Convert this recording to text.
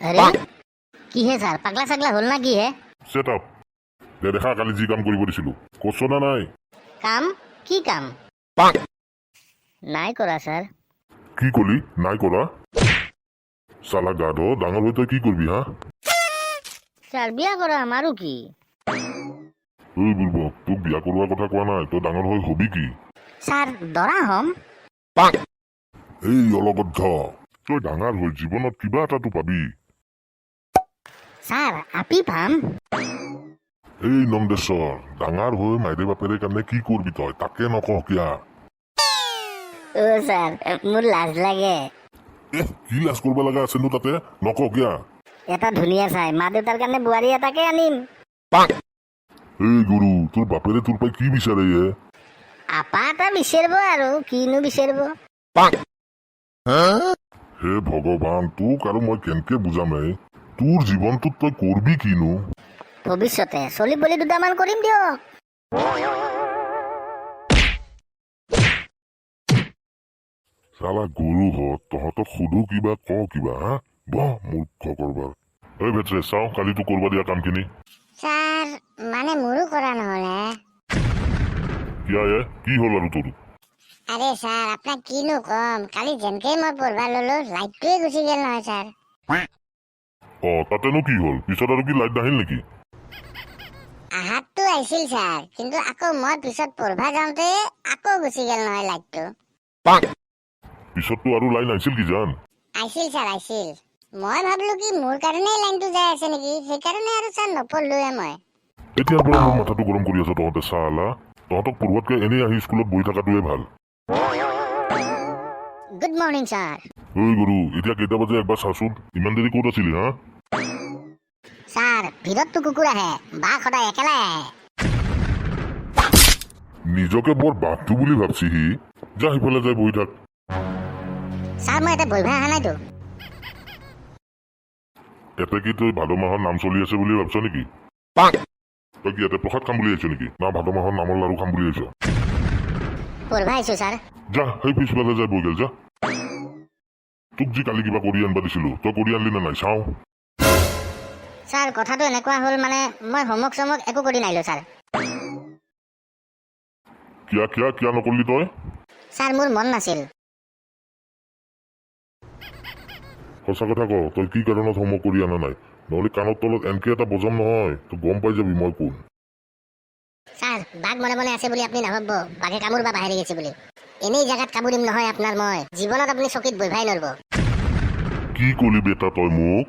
আৰে, কিহে ছাৰ, পাগলা চাগলা হ'ল না কিহে? ছেট আপ দে। দেখা, কালি যি কাম কৰিব দিছিলো, কৰছ না নাই? কাম? কি কাম? নাই কৰা ছাৰ। কি কলি? নাই কৰা? চালা গাধ, ডাঙৰ হৈ তই কি কৰবি হা? ছাৰ, বিয়া কৰাম আৰু কি। ঐ বুৰ্বক, তোক বিয়া কৰোৱাৰ কথা কোৱা নাই। তই ডাঙৰ হৈ হবি কি? ছাৰ, দৰা হ'ম। এই অলগদ্ধ, তই ডাঙৰ হৈ জীৱনত কিবা এটাতো পাবি। ছাৰ, আপি পাম। এই নন্দেশ্বৰ, ডাঙৰ হৈ মাইৰে বাপেৰে কাৰণে কি কৰবি তই, তাকে নকহ কিয়া? অ' ছাৰ, মোৰ লাজ লাগে। এহ, কি লাজ কৰিব লগা আছেনো তাতে? নকহ কিয়া? এটা ধুনীয়া চাই মা দেউতাৰ কাৰণে বোৱাৰী এটাকে আনিম। এই গৰু, তোৰ বাপেৰে তোৰ পাই কি বিচাৰে এ? আপা এটা বিচাৰিব, আৰু কিনো বিচাৰিব? হে ভগৱান, তোক আৰু মই কেনকে বুজাম এই? তোৰ জীৱনটোত তই কৰবি কিনো? ভৱিষ্যতে চলি বলি দুটামান কৰিম দিয়ক। চালা গৰুহঁত, তহঁতক সুধো কিবা, ক কিবা। হা, বহ মূৰ্খ কৰবাৰ। ঐ ভেটৰে, চাওঁ কালি তোক কৰবা দিয়া কামখিনি। ছাৰ, মানে মোৰো কৰা নহ'ল হে। কিয়া এ, কি হ'ল আৰু তোৰ? আৰে ছাৰ, আপোনাক কিনো ক'ম, কালি যেনকেই মই পঢ়বা ল'লো, লাইটটোৱে গুচি গ'ল নহয় ছাৰ। অ, তাতেনো কি হ'ল পিছত? আৰু কি লাইট নাহিল নেকি? আহাতটো আহিছিল ছাৰ, কিন্তু আকৌ মই পিছত পঢ়বা যাওঁতে আকৌ গুচি গ'ল নহয় লাইটটো। পিছততো আৰু লাইন আহিছিল কিজান? আহিছিল ছাৰ, আহিছিল। মই ভাবিলো কি মোৰ কাৰণেই লাইনটো যাই আছে নেকি, সেইকাৰণে আৰু ছাৰ নপঢ়লোৱে মই। এতিয়াৰ পৰা মোৰ মাথাটো গৰম কৰি আছ তহঁতে। চালা, তহঁতক পঢ়োৱাতকৈ এনেই আহি স্কুলত বহি থকাটোৱে ভাল। Good morning sir. ঐ গৰু, এতিয়া কেইটা বাজে একবাৰ চাচোন। ইমান দেৰি ক'ত আছিলি হা? ছাৰ, ভিৰততো কুকুৰ আহে, বাঘ সদায় একেলাই আহে। নিজকে বৰ বাঘটো বুলি ভাবছি সি। যা, সিফালে যাই বহি থাক। ছাৰ, মই ইয়াতে বহিব অহা নাইতো। ইয়াতে কি তই ভাদ মাহৰ নাম চলি আছে বুলি ভাবছ নেকি? তই কি ইয়াতে প্ৰসাদ খাম বুলি আহিছ নেকি, না ভাদ মাহৰ নামৰ লাৰু খাম বুলি আহিছ? পঢ়বা আহিছো ছাৰ। যা, সেই পিছফালে যাই বহি গেল যা। তোক যি কালি কিবা কৰি আনবা দিছিলো, তই কৰি আনলি নে নাই চাওঁ। ছাৰ, কথাটো এনেকুৱা হ'ল, মানে মই হোমৱৰ্ক চোমৱৰ্ক একো কৰি নাইলো ছাৰ। কিয়া কিয়া কিয়া নকৰিলি তই? ছাৰ, মোৰ মন নাছিল। সঁচা কথা ক, তই কি কাৰণত হোমৱৰ্ক কৰি অনা নাই? নহ'লে কাণৰ তলত এনকে এটা বজাম নহয়, তই গম পাই যাবি মই কোন। ছাৰ, বাঘ মনে মনে আছে বুলি আপুনি নাভাবিব বাঘে কামোৰ বা বাহিৰে গৈছে বুলি। এনেই জেগাত কামুৰিম নহয় আপোনাৰ মই, জীৱনত আপুনি চকীত বহিবাই নৰব। কি কলি বেটা তই মোক?